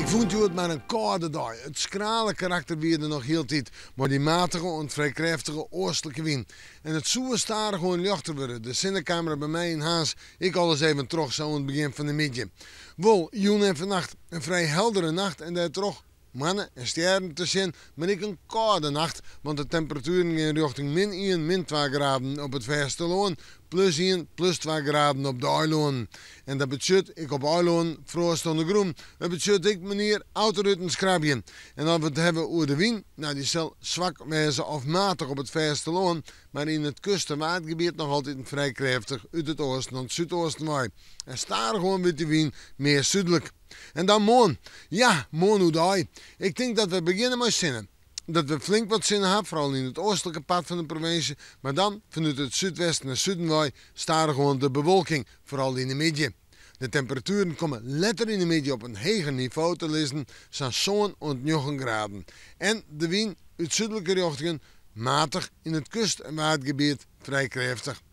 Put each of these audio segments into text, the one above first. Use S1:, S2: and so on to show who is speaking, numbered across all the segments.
S1: Ik fûn it hjoed mar in kâlde dei. It skrale karakter wie der noch hieltyd, mei dy matige oant frij krêftige oastlike wyn. En it soe stadichoan ljochter wurde, de sinne kaam der by my yn Harns ek alris even troch sa oan it begjin fan de middei. Wol, jûn en fannacht in frij heldere nacht en dêrtroch moanne en stjerren te sjen, mar ek in kâlde nacht, want de temperatueren gean rjochting min ien, min twa graden op it fêstelân, plus ien, plus twa graden op de eilânen. En dat betsjut ek op eilânen froast oan de grûn. It betsjut ek menear autoruten skrabjen. En as we it hawwe oer de wyn, no dy sil swak wêze of matich op it fêstelân, mar yn it kust en waadgebiet noch altiten frij krêftich út it oasten oant súdoasten wei. En stadichoan wurdt dy wyn mear súdlik. En dan moarn. Ja, moarn oerdei. Ik tink dat we begjinne mei sinne. Dat we flink wat sinne ha, foaral yn it oastlike part fan de provinsje, mar dan fanút it súdwesten en suden wei stadichoan de bewolking, foaral yn de middei. De temperatueren komme letter yn de middei op in heger nivo te lizzen, sa'n sân oant njoggen graden. En de wyn út súdlike rjochtingen, matich, yn it kust en waadgebiet frij krêftich.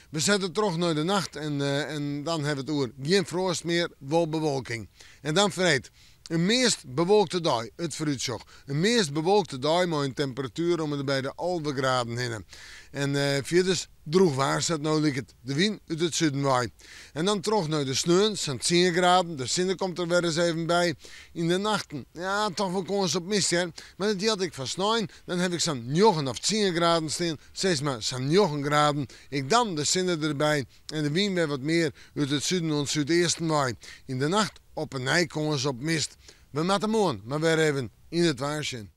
S1: We sette troch nei de nacht en en dan hawwe we it oer gjin froast mear, wol bewolking. En dan freed. In meast bewolkte dei, it foarútsjoch. In meast bewolkte dei mei in temperatuer om en by de 11 graden hinne. En fierders droech waar sa't no liket. De wyn út it suden wei. En dan troch nei de sneon, sa'n tsien graden. De sinne komt der wer ris even by. Yn de nachten, ja, toch wol kâns op mist hear. Mar dat jildt ek foar snein. Dan haw ik sa'n njoggen of tsien graden stean. Sis mar sa'n njoggen graden. Ek dan de sinne derby en de wyn wer wat mear út it suden oant súdeasten wei. Yn de nacht op 'e nij kâns op mist. We moatte moarn mar wer even yn it waar sjen.